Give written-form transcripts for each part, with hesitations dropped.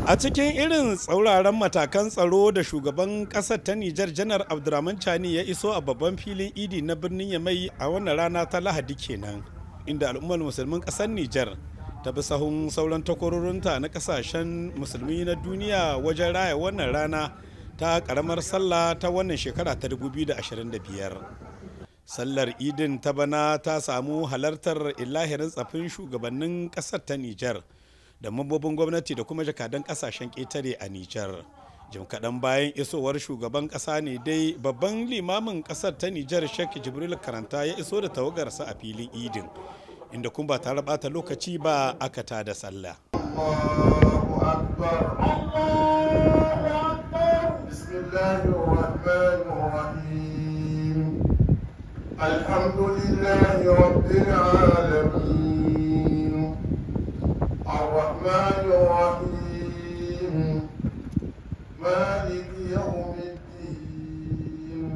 A cikin irin tsauraran matakan tsaro da shugaban kasar ta Nijar, Janar Abdurrahman Chani, ya iso a babban filin Idi na birnin Yamai a wannan rana ta Lahadi kenan, inda al'ummar musulmin kasar Nijar ta bi sahun sauran takwarorinta na kasashen musulmi na duniya wajen raya wannan rana ta karamar sallah ta wannan shekara ta 2025. Sallar Idin ta bana ta samu halartar illahirin tsafin shugabannin kasar ta Nijar da mambobin gwamnati da kuma jakadan kasashen ƙetare a Nijar. Jim kaɗan bayan isowar shugaban ƙasa ne dai babban limamin ƙasar ta Nijar, Sheikh Jibril Karanta, ya iso da tawagarsa a filin Idin, inda kuma ba tare bata lokaci ba aka ta da sallah. الله أكبر الله أكبر. بسم الله الرحمن الرحيم. الحمد لله رب العالمين. الرحمن الرحيم. مالك يوم الدين.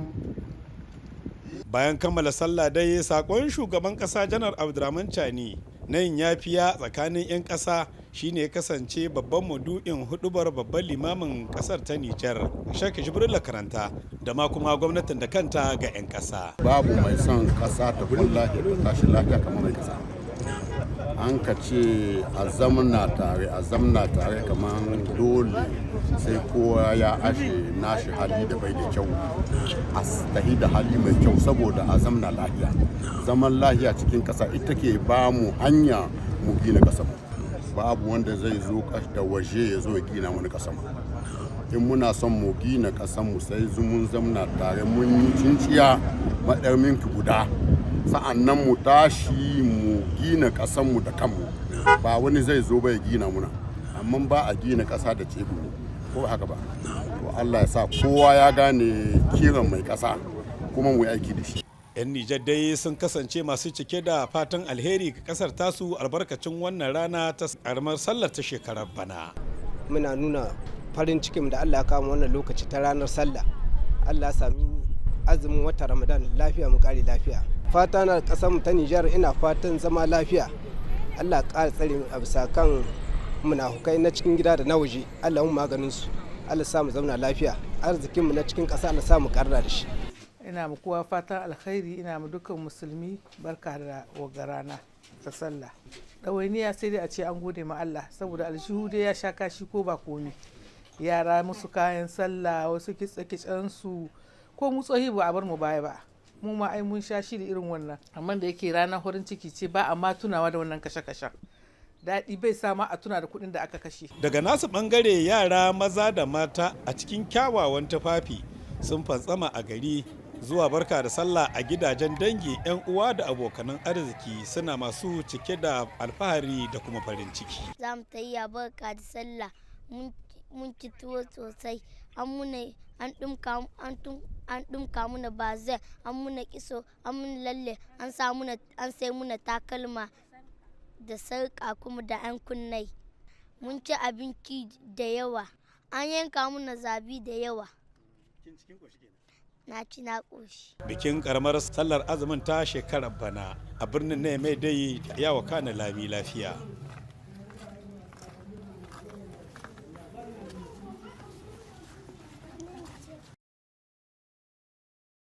Bayan kammala sallah dai, sakon shugaban kasa Janar Abdurrahman Chani na yin yafiya tsakanin 'yan kasa shine ya kasance babban maudu'in hudubar babban limamin kasar ta Nijar, Sheikh Jibril Karanta, da ma kuma gwamnatin da kanta ga 'yan kasa. Babu mai son kasa ta kwan lafiya, ta tashi lafiya kamar mai kasa. An ka ce a zamna tare, a zamna tare, kamar dole sai kowa ya ashe nashi hali da bai da kyau, a tahi da hali mai kyau saboda a zamna lafiya. Zaman lafiya cikin kasa ita ke ba mu hanya mu gina kasa. Babu wanda zai zo da waje ya zo ya gina wani kasa. In muna son mu gina mu, sai mun zamna tare, mun yi cinciya maɗarminki guda, sa'an nan mu tashi mu gina ƙasanmu da kanmu. Ba wani zai zo ba ya gina muna. Amma ba a gina ƙasa da tsegumi, ko haka ba? To, Allah ya sa kowa ya gane kiran mai ƙasa kuma mu yi aiki da shi. 'Yan Nijar dai sun kasance masu cike da fatan alheri ga kasar tasu albarkacin wannan rana ta karamar sallar ta shekarar bana. Muna nuna farin cikin da Allah ya kawo wannan lokaci ta ranar sallah. Allah ya sami azumin wata Ramadan lafiya, mu kare lafiya. Fata na kasar mu ta Nijar, ina fatan zama lafiya. Allah ƙara tsare mu a bisa kan munafukai na cikin gida da na waje. Allah mu maganin su. Allah sa mu zauna lafiya. Arzikin mu na cikin ƙasa, Allah sa mu karra da shi. Ina mu kowa fatan alkhairi, ina mu dukkan musulmi barka da wagga rana ta sallah. Ɗawainiya sai dai a ce an gode ma Allah, saboda aljihu dai ya sha kashi ko ba komi. Yara musu kayan sallah, wasu kitse kitsen su, ko mu tsohi ba a bar mu baya ba, mu ma ai mun sha shi da irin wannan. Amma da yake ranar farin ciki ce, ba amma tunawa da wannan kashe-kashen. Daɗi bai sa ma a tuna da kuɗin da aka kashe. Daga nasu bangare, yara maza da mata a cikin kyawawan tufafi sun fantsama a gari zuwa barka da sallah a gidajen dangi, 'yan uwa da abokanan arziki, suna masu cike da alfahari da kuma farin ciki. Za mu ta yi barka da sallah. Mun ci tuwo sosai, an muna an ɗumka an ɗumka muna bazin, an muna kiso, an muna lalle, an sa muna, an sai muna takalma da sarƙa kuma da 'yan kunnai. Mun ci abinci da yawa, an yanka muna zabi da yawa. Na ci na ƙoshi. Bikin karamar sallar azumin ta shekarar bana a birnin na mai dai ya wakana lami lafiya.